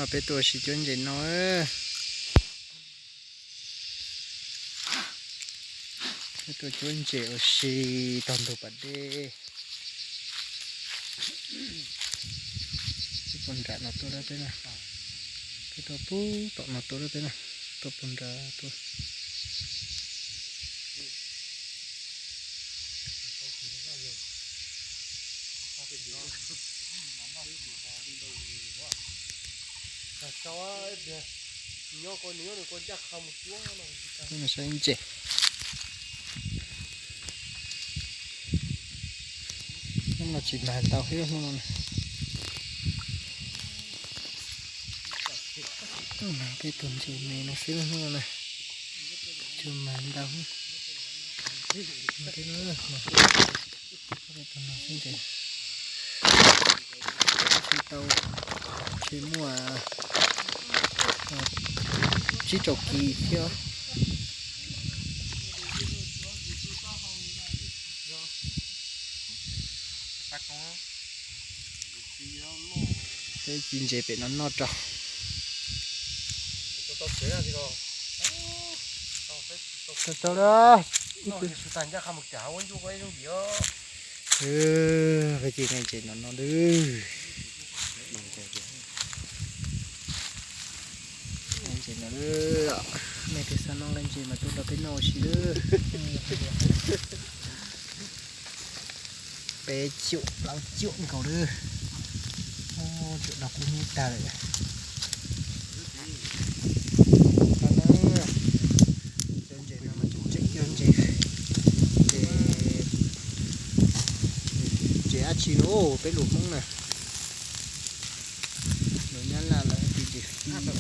Peb tuaj ua si cuab ntses no. Peb tuaj cuab ntses ua si tog ntug pas dej. Peb puag nram no tuaj dab peb na. Peb tuaj puag tom no tuaj dab peb na. Tuaj puag nram tuaj. Saib ntses. Hnub no tsis mag ntau thiab hnub no na. Mag peb tus ntses me no xwb hnub no na. Tsis mag ntau. Peb tus no xwb ntses. Tsis tau, tsis muaj tsib rau kis thiab. Peb ci ntses pem no noj rau. Tau tau da. Peb ci nqe ntses no no lwm. Nqe ntses no lwm. Nej twg xav noj nqe ntses mas tuaj nrog peb noj ua si lwm. Peb cuam plaub cuam nkaus lwm. Cuam no kub hnub tag lawm. Cov ntses no mas tseem tseem cov ntses, ntses, ntses dab tsi no peb lus Hmoob na. Lus Nyab Laj lawv tias ntses fij,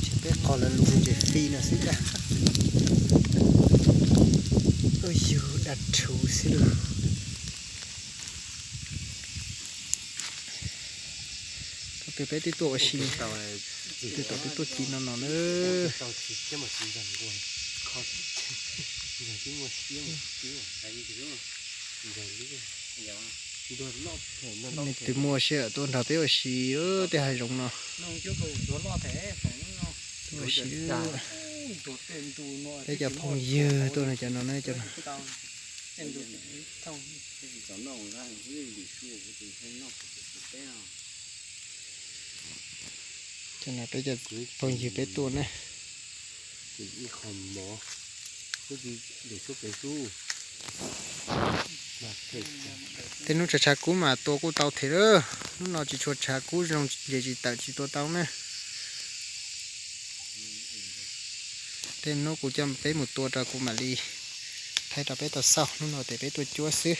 ces peb qhov lawv lus ntses fij no xwb ntag. Ua yug dab rhuv xwb lawm. Thaum twg peb twb tuaj ua si, twb thaum twb tuaj ci no no na. Nej twg muaj sij hawm tuaj nrog peb ua si tej hav zoov no. Tuaj ua si, peb cov phooj ywg tuaj no, cov no na, cov no. Cov no peb cov phooj ywg peb tuaj na. Tej hnub tshav tshav kub mas tua kuj tau thiab lawm, hnub no tsis tshua tshav kub zoo ntses tsis tawm tsis tua tau na. Tej hnub kuv coj peb mus tua rau kuv mam li thaij rau peb tau xauj, hnub no ces peb tuaj cuab xwb.